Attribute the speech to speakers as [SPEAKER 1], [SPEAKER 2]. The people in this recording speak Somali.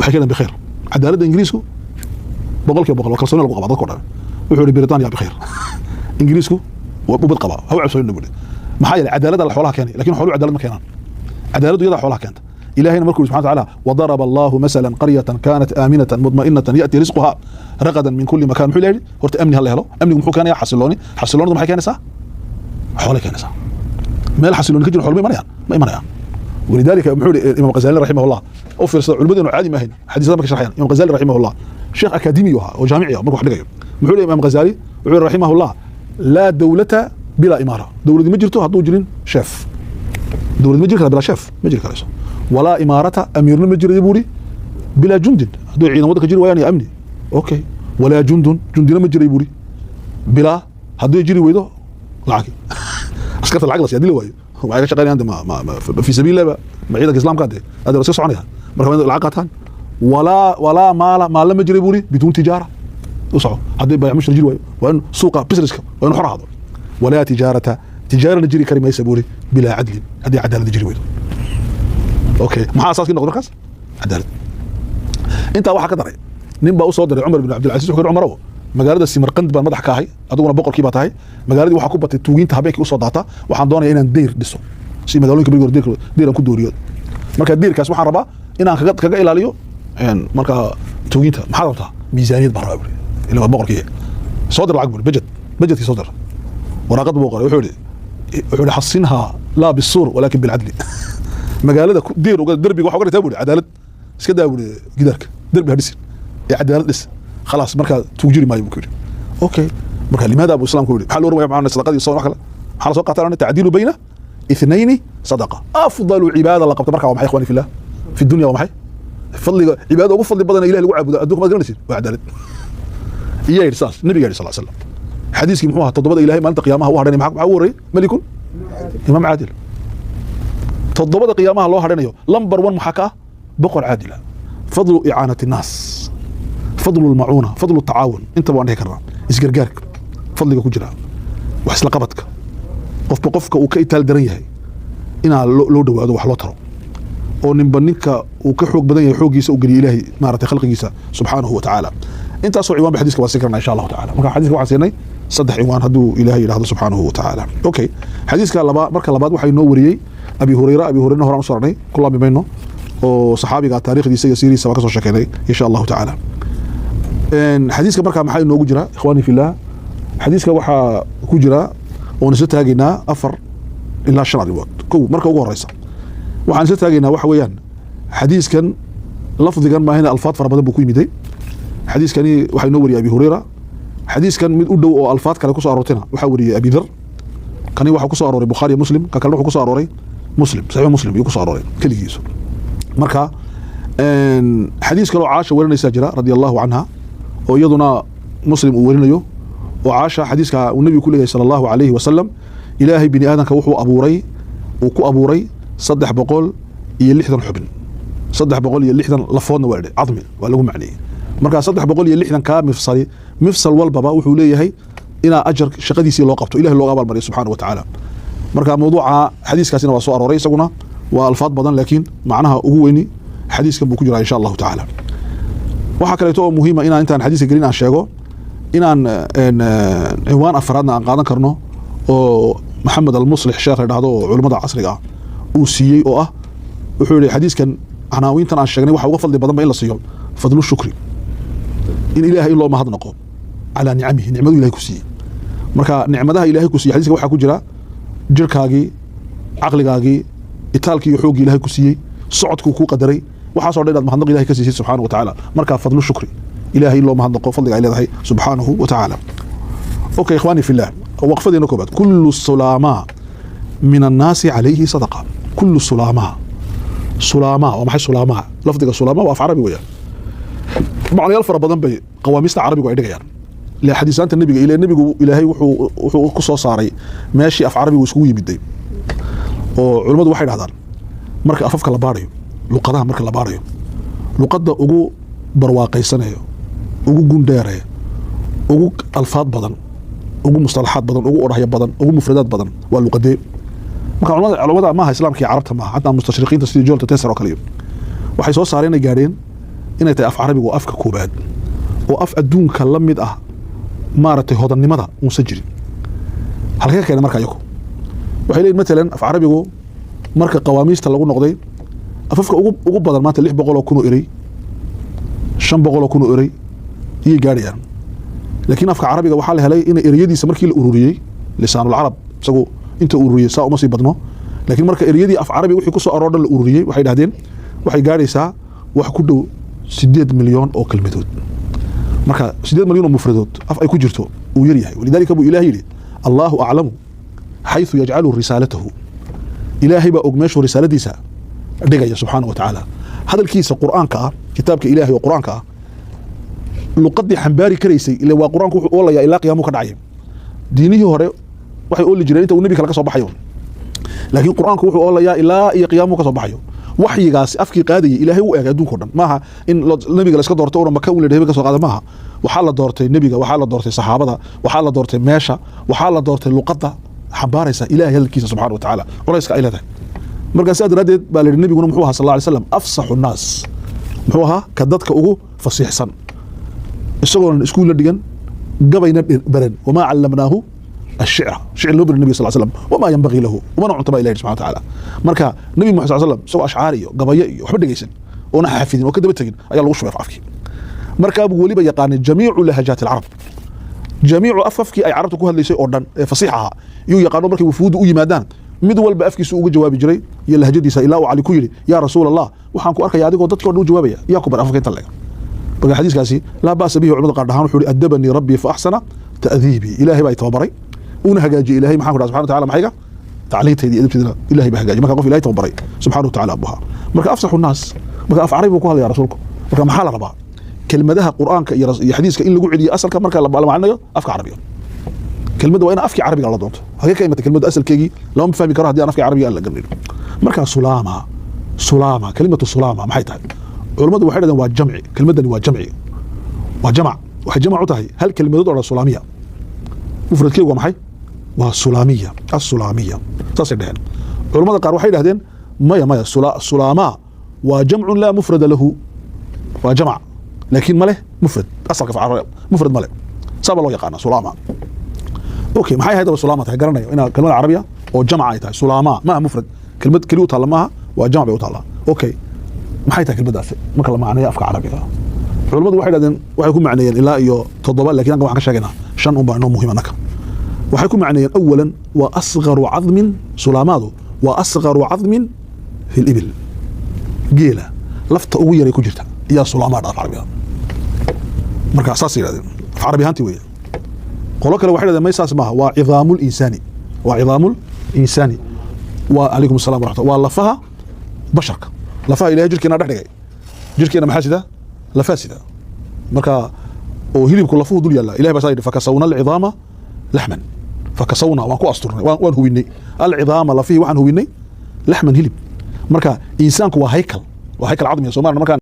[SPEAKER 1] Waxay keeneen بخير. Cadaaladda Ingiriisku 100% waa kalsooni lagu qabaa dadka o dhan. Wuxuu yihi Britania بخير, Ingiriisku waa ubad qabaa, ha u cabsoonin buri. Maxaa yeelay cadaaladda la xoolaha keenay, lakin xooluhu cadaalad ma keenaan. Cadaaladdu iyadaa xoolaha keenta. Ilahayna markuu yidhi سبحانه وتعالى: وضرب الله مثلا قرية كانت آمنة مطمئنة يأتي رزقها رغدا من كل مكان, muxuu leeyahay? Horta amni ha la helo. Amnigu muxuu keenayaa? Xasilooni. Xasiloonidu maxay keenaysaa? Xoolay keenaysaa. Meel xasilooni ka jiro xoolo ma imanayaan? Ma imanayaan. ولذلك muxuu yihi Imaam Ghazali رحمه الله? U fiirsada, culimadeenu caadi ma ahayn xadiisada markay sharxayaan. Imaam Ghazali رحمه الله sheekh akademi ahaa oo jaamici ah. Markuu wax dhigayo muxuu yihi Imaam Ghazali? Wuxuu yihi رحمه الله: لا دولة بلا إمارة. Dowladi ma jirto hadduu jirin chef. Dowlad ma jiri kara بلا chef, ma jiri karayso. ولا إمارة, amiirna ma jirayo buuri, بلا جند, hadduu ciidan waddanka jiri waayaan iyo amni. Okay, ولا جند, jundina ma jiray buuri, بلا, haddii jiri weydo lacag. Askarta lacag la siiya hadii la waayo, waxay ka shaqeynayaan de ma في سبيل الله ma ciidanka Islaamka de aad iska soconaya. Marka waa in lacag qaataan. ولا مال, maalla ma jiray buuri, بدون تجارة. U soco, haddii bayc mushtari jiri waayo, waa in suuqa businesska waa in xor ahaado. ولا تجارة, tijaarana jiri kari maysa buuri, بلا عدل, haddii cadaalada jiri weydo. Okay, maxaa asaaskii noqday markaas? Cadaalad. Intaa waxaa ka daray, nin baa usoo diray Cumar bin Cabdilcasiis. Wuxuu yidhi: "Cumarow, magaalada Simarqand baan madax ka ahay, adiguna boqorkii baa tahay. Magaaladii waxaa ku batay tuugiinta habeenkii usoo daata. Waxaan doonaya inaan deyr dhiso, si magaalooyinka berigi hore deyr aan ku dooriyo. Marka deyrkaas waxaan rabaa inaan kaga ilaaliyo marka tuugiinta. Maxaad rabtaa? Miisaaniyad baan rabaa," buri, ila waa boqorkii. "Soo dir lacag," buri, budget, budgetkii soo dir. Waraaqad buu qoray. Wuxuu yihi: "حصنها لا بالسور ولكن بالعدل." Magaalada deyr uga derbiga waxa uga dhigtaa buri cadaalad. Iska daa buri gidaarka, derbi ha dhisin ee cadaalad dhis. Khalaas, markaa tuug jiri maayo, buu ku yidhi. Okay, marka لماذا buu Islaamku yidhi? Maxaa loo oran waya macna sadaqadii soon wax kale? Maxaa la soo qaataa? التعديل بين اثنين صدقة. أفضل عبادة la qabta marka waa maxay, إخواني في الله, في الدنيا? Waa maxay fadliga cibaadada ugu fadli badan ee Ilahi lagu caabudo adduunka? Maad garanaysid? Waa cadaalad. Iyaa yidhi saas? Nabiga yidhi صلى الله عليه وسلم. Xadiiskii muxuu ahaa? Toddobada Ilahay maalinta qiyaamaha u hadhanay maxaa ugu horreeyay? ملك imaam caadil. Toddobada qiyaamaha loo hadhanayo number one maxaa ka ah? Boqor caadila. فضل إعانة الناس, فضل المعونة, فضل التعاون, intaba waan dhihi karnaa. Isgargaarka fadliga ku jira, wax isla qabadka, qofba qofka uu ka itaal daran yahay inaa loo dhawaado, wax loo taro, oo ninba ninka uu ka xoog badan yahay xooggiisa u geliyo Ilaahay maaragtay khalqigiisa سبحانه وتعالى. Intaasoo ciwaan ba xadiiska waan siin karnaa إن شاء الله تعالى. Marka xadiiska waxaan siinay saddex ciwaan hadduu Ilaahay yidhahdo سبحانه وتعالى. Okay, xadiiska laba marka labaad waxaa inoo wariyey Abi Hurayra. Abi Hurayrana horaan u soo ku laami mayno, oo saxaabiga taariikhdiisa iyo siiriisa waa ka soo sheekeynay إن شاء الله تعالى. Xadiiska markaa maxaa inoogu jira, إخواني في الله? Xadiiska waxaa ku jira oon isla taagaynaa afar ilaa shan arrimood. Kow, marka ugu horeysa waxaan isla taagaynaa waxa weeyaan xadiiskan lafdigan maahina alfaad fara badan buu ku yimiday. Xadiiskani waxaa inoo wariyay Abi Hurayra. Xadiiskan mid u dhow oo alfaad kale kusoo aroortayna waxaa wariyey Abi Dhar. Kani waxaa kusoo arooray Bukhaari iyo Muslim. Ka kalena wuxuu kusoo arooray Muslim, Saxiix Muslim ayuu kusoo arooray keligiisu. Marka xadiis kaloo Caasha warinaysaa jira رضي الله عنها, oo iyaduna Muslim uu warinayo, oo Caasha xadiiska uu Nebigu ku leeyahay صلى الله عليه وسلم: Ilaahay bini aadamka wuxuu abuuray, uu ku abuuray 360 xubin, 360 lafoodna waa idhi, cadmi waa lagu macneeyey. Marka 360 kaa mifsali, mifsal walbaba wuxuu leeyahay inaa ajar shaqadiisii loo qabto, Ilahay looga abaalmariyo سبحانه وتعالى. Marka mawduuca xadiiskaasina waa soo arooray, isaguna waa alfaad badan, laakiin macnaha ugu weyni xadiiskan buu ku jiraa إن شاء الله تعالى. Waxaa kaleeto oo muhiima inaan intaan xadiiska gelin aan sheego inaan ciwaan afraadna aan qaadan karno, oo Maxamed Almuslix sheekh la dhahdo oo culimmada casriga ah uu siiyey, oo ah wuxuu yihi xadiiskan canaawiintan aan sheegnay waxa uga fadli badan ba in la siiyo فضل الشكر, in Ilahay in loo mahadnaqo على نعمه, nicmadu Ilahay ku siiyey. Marka nicmadaha Ilahay ku siiyey xadiiska waxaa ku jira jirkaagii, caqligaagii, itaalkii iyo xooggii Ilahay ku siiyey, socodkuu kuu qadaray, waxaasoo dhan inaad mahadnaq Ilahay ka siisay سبحانه وتعالى. Marka فضل الشكر, Ilahay in loo mahadnaqo fadliga ay leedahay سبحانه وتعالى. Okay, إخواني في الله, waqfadeena koobaad: كل سلامى من الناس عليه صدقة. كل سلامى. سلامى waa maxay? سلامى, lafdiga سلامى waa af Carabi weeyaan. Macnayaal fara badan bay qawaamiista Carabigu ay dhigayaan ila xadiisaanta Nebiga. Ila Nebigu Ilaahay wuxuu ku soo saaray meeshii af Carabigu iskugu yimiday, oo culimmadu waxay dhahdaan marka afafka la baarayo, luqadaha marka la baarayo, luqadda ugu barwaaqaysanayo, ugu gundheeraya, ugu alfaad badan, ugu mustalaxaad badan, ugu odhahyo badan, ugu mufradaad badan waa luqadee? Marka culamada maaha Islaamka iyo Carabta maaha, xataa mustashriqiinta sidii Joel Tesar oo kale waxay soo saareen inay gaadheen Inay tahay af Carabigu waa afka koobaad oo af adduunka la mid ah, maaragtay, hodannimada uusan jirin. Halkee ka keenay marka? Iyagu waxay leeyihin, matalan, af Carabigu marka qawaamiista lagu noqday afafka ugu badan maanta, 600,000 oo erey, 500,000 oo erey iyay gaadhayaan. Laakiin afka Carabiga waxaa la helay in ereyadiisa markii la ururiyey, lisaanulcarab isagu inta ururiyey saa uma sii badno, laakiin marka ereyadii af Carabiga wixii kusoo aroor dhan la ururiyey, waxay dhahdeen waxay gaadhaysaa wax ku dhow 8 milyan oo kelmadood. Marka 8 milyan oo mufradood af ay ku jirto uu yar yahay. ولذلك buu Ilaah yidhi: الله أعلم حيث يجعل رسالته. Ilaahay baa og meeshuu risaaladiisa dhigaya, subxaana wa tacaala. Hadalkiisa Qur'aanka ah, kitaabka Ilaahay oo Qur'aanka ah, luqadii xambaari karaysay, ila waa Qur'aanku wuxuu oolayaa ilaa qiyaamuhu ka dhacaya. Diinihii hore waxay ooli jireen inta uu nebi kale ka soo baxayo, laakiin Qur'aanku wuxuu oolayaa ilaa iyo qiyaamuhu ka soo baxayo. Waxyigaasi afkii qaadayay Ilaahay u eegay adduunka o dhan. Maaha in nebiga la iska doorto una Maka un la hebel ka soo qaada. Maaha. Waxaa la doortay nebiga, waxaa la doortay saxaabada, waxaa la doortay meesha, waxaa la doortay luqadda xambaaraysa Ilahay hadalkiisa subxana wa tacaala, culayska ay leedahay. Markaa sidaa daraaddeed baa la yidhi nebiguna muxuu ahaa, صلى الله عليه وسلم, أفصح الناس. Muxuu ahaa? Ka dadka ugu fasiixsan, isagoon iskuul la dhigan, gabayna baran. وما علمناه الشعر, shicir loo bari nabiga صلى سلم, وما ينبغي له, umana cuntaba Ilahi subxana wa tacaala. Marka Nabi Muxamed صلى slam isagoo ashcaar iyo gabayo iyo waxba dhegeysan oona xafidin oo ka daba tegin ayaa lagu shubay afkii. Markaa buu weliba yaqaanay جميع لهجات العرب, جميع afafkii ay carabta ku hadlaysay oo dhan ee fasiix ahaa iyuu yaqaano. Markay wufuuddu u yimaadaan, mid walba afkiisa uga jawaabi jiray iyo lahjadiisa, ilaa uu Cali ku yidhi: "Yaa Rasuul Allah, waxaan ku arkaya adigoo dadka o dhan u jawaabaya, yaa ku bar afafka inta leega?" Marka xadiiskaasi لا بأس به. Culamada qaar dhahaan wuxuu yihi: "أدبني ربي فأحسن تأديبي." Ilaahay baa i tababaray uuna hagaajiyey. Ilahay maxaan ku dhaha subxana wa tacala, maxayga tacliintayda iyo edabteydana Ilahay baa hagaajiyey. Marka qof Ilahay tababaray subxana wa tacala abuhaa. Marka أفصح الناس, marka af Carabi buu ku hadlaya rasuulku. Marka maxaa la rabaa? Kelmadaha Qur'aanka iyo xadiiska in lagu celiyo asalka marka la macnayo afka Carabiga. Kelmadda waa in afkii Carabiga la doonto. Halkee ka imatay kelmadda? Asalkeegii lama fahmi karo haddii aan afkii Carabiga aan la garanayn. Marka sulaama, sulaama, كلمة sulaama maxay tahay? Culummadu waxay dhahdeen waa jamci. Kelmaddani waa jamci, waa jamac. Waxay jamac u tahay hal kelmadood oo dhan, sulaamiya. Mufradkeegu waa maxay? Waa sulaamiya, asulaamiya, saasay dhaheen. Culummada qaar waxay dhahdeen: maya, maya, sulaama waa جمع لا مفرد له. Waa jamac laakiin ma leh mufrad. Asalka mufrad ma leh, saaba loo yaqaana sulaama. Okay, maxay ahayd sulaama tahay? Garanayo inaa kelmada Carabiya oo jamca ay tahay. Sulaama maaha mufrad, kelmad keliya u taalla maaha, waa jamac bay u taallaa. Okay, maxay tahay kelmaddaasi marka la macneeyo afka Carabiga? Culummadu waxay dhahdeen, waxay ku macneeyeen ilaa iyo toddoba, lakin anka waxaan ka sheegaynaa shan un baa inoo muhiim annaka. Waxay ku macneeyeen أولا waa أصغر عظم. Sulaamaadu waa أصغر عظم في الإبل. Geela lafta ugu yaray ku jirta iyaa sulaamaa dha af Carabiga. Marka saas yidhahdeen af Carabi ahaantii weeye. Qolo kale waxay dhahdeen: may, saas maaha, waa عظام الإنسان, waa عظام الإنسان. Waa عليكم السلام ورحمة. Waa lafaha basharka, lafaha Ilahay jirkeena dhex dhigay. Jirkeena maxaa sida? Lafaa sida. Marka oo hilibku lafuhu dul yaalla. Ilahay baa saa yidhi: "فكسونا العظام لحما." فكسونا, waan ku asturnay, waan hubinay, العظام, lafihii waxaan hubinay, لحما, hilib. Marka insaanku waa haykal, waa haykal cadmiya. Soomaalina markaan